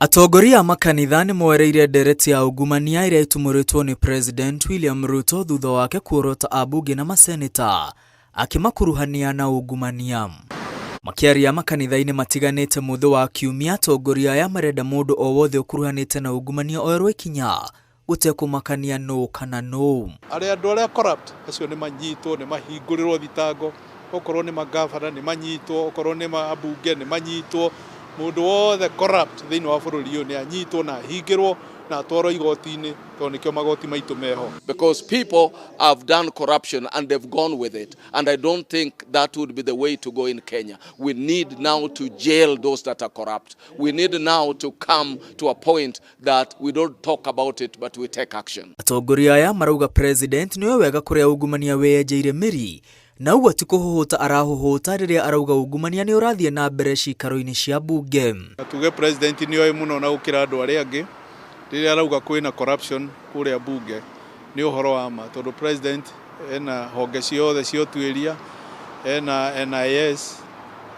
Atongoria a makanitha nĩ moereire ndereti ya ungumania ĩrĩa ĩtumũrĩtwo nĩ President William Ruto thutha wake kuorota ambunge na maseneta akĩmakuruhania na ungumania. Makĩaria makanitha-inĩ matiganĩte mũthĩ wa Kiumia, atongoria aya marenda mũndũ o wothe ũkuruhanĩte na ungumania oerwo ikinya gũtekũmakania nũ kana nũ. Arĩa andũ arĩa corrupt acio nĩ manyitwo, nĩ mahingũrĩrwo thitango, okorwo nĩ magavana nĩ manyitwo, okorwo nĩ ambunge nĩ manyitwo, mũndũ wothe corrupt thĩinĩ wa bũrũri ũyũ nĩ anyitwo na ahingĩrwo na atwarwo igoti-inĩ tondũ nĩkĩo magoti maitũ meho. Because people have done corruption and they've gone with it and I don't think that would be the way to go in Kenya. We need now to jail those that are corrupt. We need now to come to a point that we don't talk about it but we take action. Atongoria aya marauga President nĩoĩ wega kũrĩa ungumania wĩyenjeire mĩri na ũguo ti kũhũhũta arahũhũta rĩrĩa arauga ungumania nĩ ũrathiĩ na mbere ciikaro-inĩ cia mbunge. Na tuge President nĩoĩ mũno na gũkĩra andũ arĩa angĩ rĩrĩa arauga kwĩna corruption kũrĩa mbunge nĩ ũhoro wa ma tondũ President ena honge ciothe cia ũtuĩria, ena NIS,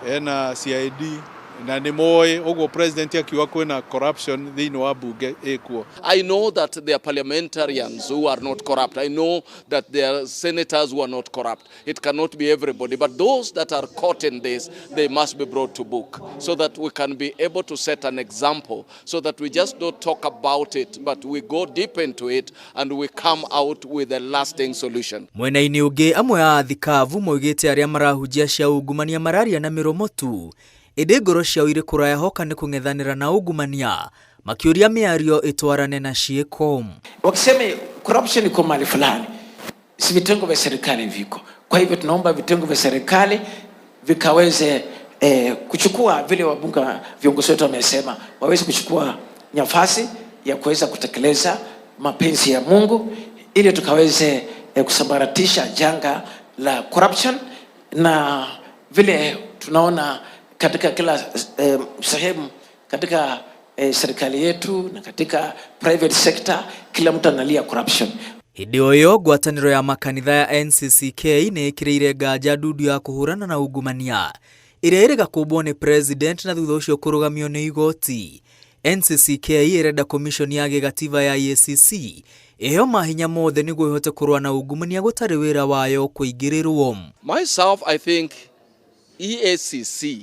ena CID na nĩ moĩ ũguo President akiuga kwĩna corruption thĩinĩ wa mbunge ĩkuo. I know that there are parliamentarians who are not corrupt. I know that there are senators who are not corrupt. It cannot be everybody, but those that are caught in this, they must be brought to book so that we can be able to set an example, so that we just don't talk about it, but we go deep into it and we come out with a lasting solution. Mwena-inĩ ũngĩ, amwe a athikabu moigĩte arĩa marahunjia cia ungumania mararia na mĩromo tu, ĩndĩ ngoro ciao irĩ kũraya hoka nĩ kũng'ethanĩra na ungumania, makĩũria mĩario ĩtwarane na ciĩko. Wakisema corruption iko mahali fulani, si vitengo vya serikali viko. Kwa hivyo tunaomba vitengo vya serikali vikaweze kuchukua vile wabunge viongozi wetu wamesema, waweze kuchukua nafasi ya kuweza kutekeleza mapenzi ya Mungu ili tukaweze kusambaratisha janga la corruption, na vile tunaona katika kila sehemu katika serikali yetu na katika private sector, kila mtu analia corruption. Hĩndĩ o ĩyo ngwatanĩro ya makanitha ya NCCK nĩ ĩkĩrĩire nganja ndundu ya kũhũrana na ungumania ĩrĩa ĩrĩga kũmbwo nĩ President na thutha ũcio kũrũgamio nĩ igoti. NCCK ĩrenda commission ya gĩgatiba ya EACC ĩheo mahinya mothe nĩguo ĩhote kũrũa na ungumania gũtarĩ wĩra wayo kũingĩrĩrwo. Myself, I think EACC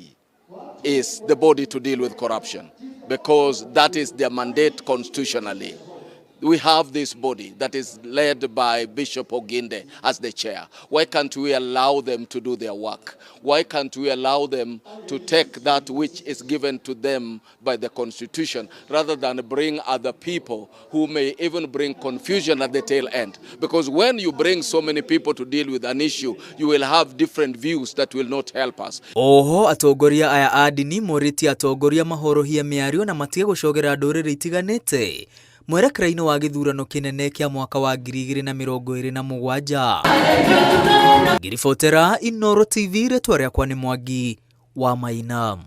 is the body to deal with corruption because that is their mandate constitutionally. We have this body that is led by Bishop Oginde as the chair. Why can't we allow them to do their work? Why can't we allow them to take that which is given to them by the Constitution rather than bring other people who may even bring confusion at the tail end? Because when you bring so many people to deal with an issue, you will have different views that will not help us. Oho atongoria aya a ndini morĩtie atongoria mahorohie mĩario na matige gũcogera ndũrĩrĩ itiganĩte mwerekera-inĩ wa gĩthurano kĩnene kĩa mwaka wa 2027. Ngĩribotera Inooro TV, rĩtwa rĩakwa nĩ Mwangi wa Maina.